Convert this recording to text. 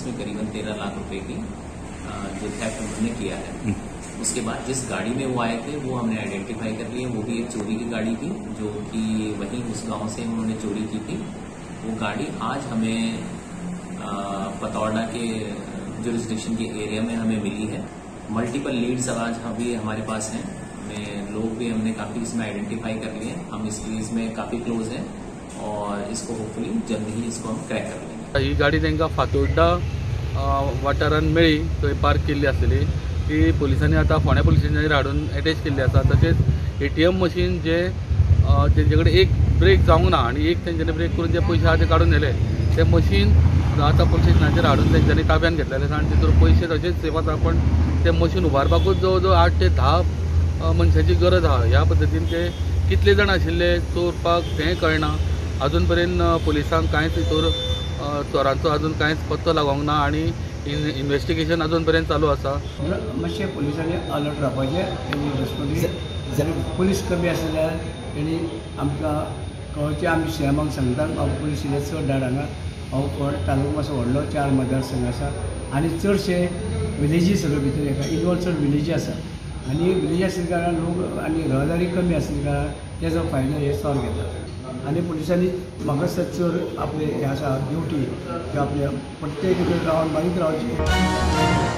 जिसमें करीबन 13 लाख रुपए की जो थेफ्ट उन्होंने किया है। उसके बाद जिस गाड़ी में वो आए थे वो हमने आइडेंटिफाई कर लिया। वो भी एक चोरी की गाड़ी थी जो कि वहीं उस गांव से उन्होंने चोरी की थी। वो गाड़ी आज हमें Pataura K jurisdiction K area में हमें मिली है। मल्टीपल लीड्स आज अभी हमारे पास हैं। हमें लोग भी हमने काफ़ी इसमें आइडेंटिफाई कर लिए हैं। हम इस केस में काफ़ी क्लोज हैं और इसको होपफुली जल्द ही इसको हम क्रैक कर लेंगे। ही गाडी तांकां फातोड्डा वाठारान मेळ्ळी, थंय पार्क केल्ली आसलेली ती पुलिसांनी आतां फोंड्या पुलीस स्टेशनाचेर हाडून एटॅच केल्ली आसा। तशेंच ATM machine जे तेंचे कडेन एक ब्रेक जावंक ना आनी एक तेंच्यांनी ब्रेक करून जे पयशे आहा ते काडून व्हेले, ते मशीन आतां पुलीस स्टेशनाचेर हाडून तेंच्यांनी ताब्यान घेतलेलें आसा आनी तितून पयशे तशेंच सेफ आसा, पण ते मशीन उबारपाकूच जवळ जवळ 8 ते 10 मनशाची गरज आहा। ह्या पद्दतीन ते कितले जाण आशिल्ले चोरपाक तें कळना। अजून पर्यंत पुलिसांक कांयच हितूर चोरांचो अजून कांयच पत्तो लागोंक ना आनी इन्वेस्टिगेशन अजून पर्यंत चालू आसा। मातशें पुलिसांनी अलर्ट रावपाचें, तेणी रस्त्यार पुलीस कमी आसा जाल्यार तेणी आमकां कळोवचें। आमी सीएमाक सांगतात बाबा पुलीस इल्ले चड धाड हांगा, हो तालुको मातसो व्हडलो, 4 मतदारसंघ आसा आनी चडशे विलेजी सगळे भितर एका इनवॉल्व चड विलेजी आसा आनी विलेजी आशिल्ल्या कारणान लोक आनी रहदारी कमी आशिल्ल्या कारणान तेजो फायदो हे चोर घेतात। आनी पुलिसांनी म्हाका दिसता चड आपले हे आसा ड्युटी किंवा आपले प्रत्येक रावंड मारीत रावची।